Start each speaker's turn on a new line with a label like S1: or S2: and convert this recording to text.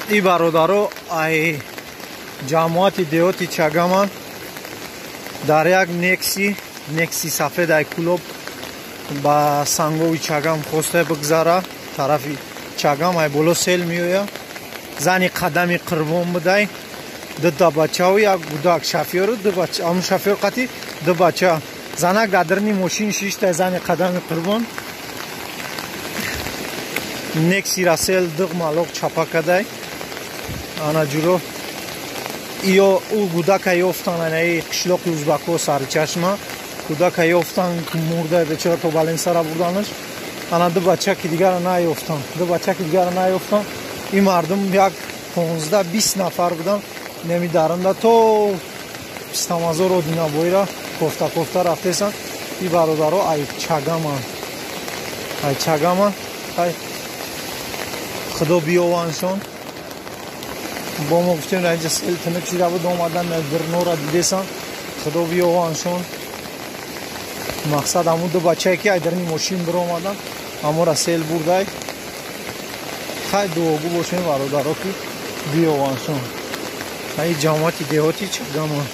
S1: И бародаро ай ҷамоати деҳоти Чагаман дар як Некси сафед ай Кулоб ба Сангови Чагам хоста бигзара. Тарафи Чагам ай боло сел меоя. Зани қадами Қурбон будай, дута бачаву як гудак, шофёру ду бача, ҳамун шофёр қати ду бача. Занак дар дарни мошин шиштай. Зани қадами Қурбон Нексира сел диғ малоқ чапа кадай. Ана ҷуро ё ӯ гудака ёфтан, анаи қишлоқи узбако, Саричашма кудака ёфтан, мурда бечора, то баленсара бурданаш. Ана ду бачаки дигара наёфтан, ду бачаки дигара наёфтан. Ин мардум як 15-20 нафар будан. Неми даранда то Пистамазор, Одинабоира кофта кофта рафтесан. И бародаро ай Чагаман, ай Чагаман. Ай худо биёваншон. Бо мо гуфтем, дар инҷа сел тинук шида буд, омадан дирнора дидесан. Худо биёваншон. Мақсад, ҳамун ду бачае ки ай дарни мошин биромадан, ҳамора сел бурдай. Хай, дуогӯ бошем, бародаро, ки биёваншон. Ай ҷамоати деҳоти Чагаман.